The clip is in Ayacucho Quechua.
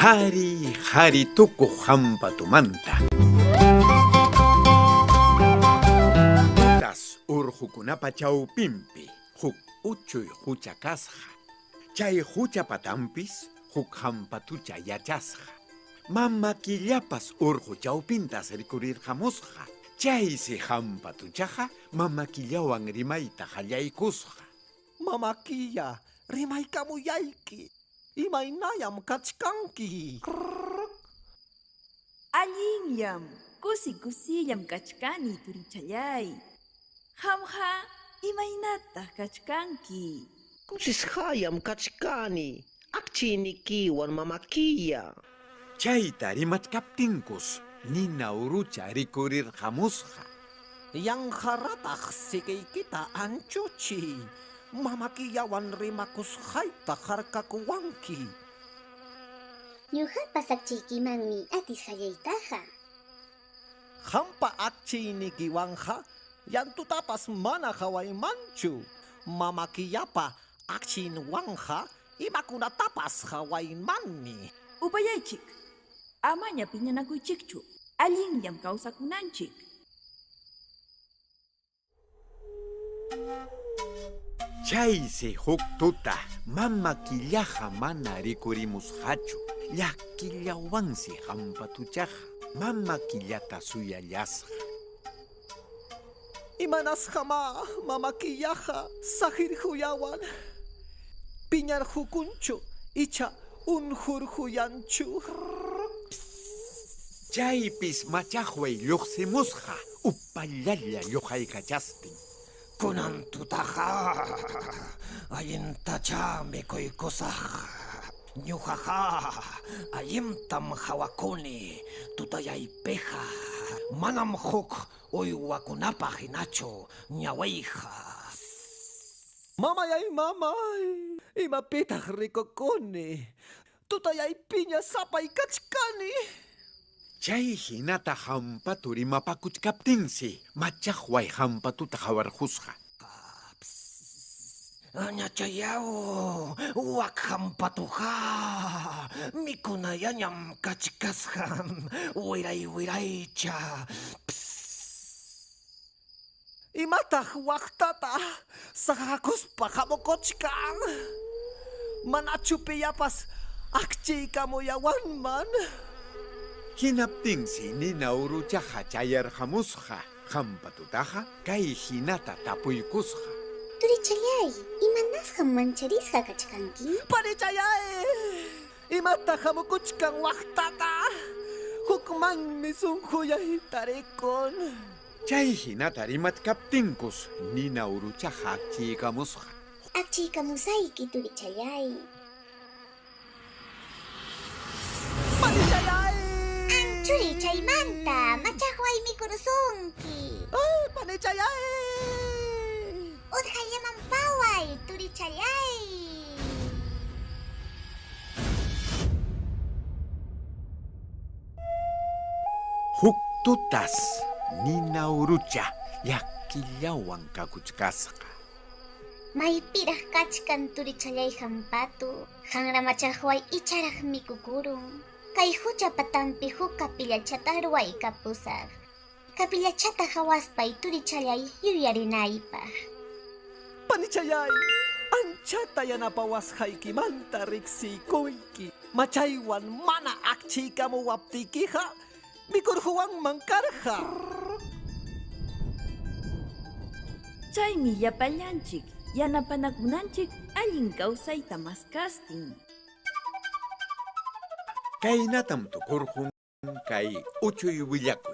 Qhari qhari tukuq hampatumanta. Tas urqukunapa chawpinpi huk uchuy qucha kasqa. Chay qucha patanpis huk hampatucha yachasqa. Mama killapas urqu chawpintas rikurirqamusqa. Chaysi hampatuchaqa mama killawan rimayta qallaykusqa. Mama killa, rimaykamuyayki. Imaynayam kachkanki? Allinllam, kusi kusillam kachkani turichallay. Qamqa, imaynataq kachkanki? Kusisqallam kachkani, akchiynikiwan mama killa. Chayta rimachkaptinkus nina urucha rikurirqamusqa. Yanqarataq siqiykita anchuchiy, mama killawan rimakusqayta harkakuwanki. Ñuqapas akchiykimanmi atisqallaytaqa. Qampa akchiynikiwanqa llantutapas mana qawaymanchu, mama killapa akchiyninwanqa imakunatapas qawaymanmi. Upallaychik, amaña piñanakuychikchu, allinllam kawsakunanchik. Chaysi huk tuta mama killaqa mana rikurimusqachu, llakillawansi hampatuchaqa mama killata suyallasqa. Imanasqamá mama killaqa saqirquyawan? Piñarqukunchu icha unqurquyanchu? Chaypis machaqway lluqsimusqa upallalla lluqaykachastin. Kunan tutaqa allintachá mikuykusaq. Ñuqaqa allintam qawakuni tutayaypiqa. Manam huk uywakunapa hinachu ñawiyqa. Mamayay mamay, imapitaq rikukuni? Tutayaypiña sapay kachkani. Chay hinata hampatu rimapakuchkaptinsi machaqway hampatuta qawarqusqa. Añachayaw, wak hampatuqa mikunallañam kachkasqa, wiray wiraycha. Imataq waqtata saqakuspa hamukuchkan? Manachu pillapas akchiykamullawanman? Hinaptinsi nina uruchaqa chayarqamusqa, hampatutaqa kay hinata tapuykusqa. Turichallay, imanasqam mancharisqa kachkanki? Panichallay, imataq hamukuchkan waqtata? Hukmanmi sunqullay tarikun. Chay hinata rimachkaptinkus nina uruchaqa akchiykamusqa. Akchiykamusayki, turichallay. Panichallay! Anchuriy chaymanta, machaqway mikurusunki. Ay, panichallay! Utqayllaman paway, turichallay. Huk tutas nina urucha llakillawan kakuchkasqa. Maypiraq kachkan turichallay hampatu, qanra machaqway icharaq mikukurun. Kay hucha patanpi huk kapillachata ruwaykapusaq. Kapillachata hawaspay turichallay yuyarinaypaq. Panichallay, anchata yanapawasqaykimanta riqsiykuyki. Machaywan mana akchiykamuwaptiykiqa mikurquwanman karqa. Chaymi llapallanchik yanapanakunanchik allin kawsayta maskastin. Kaynatam tukurqun kay uchuy willakuy.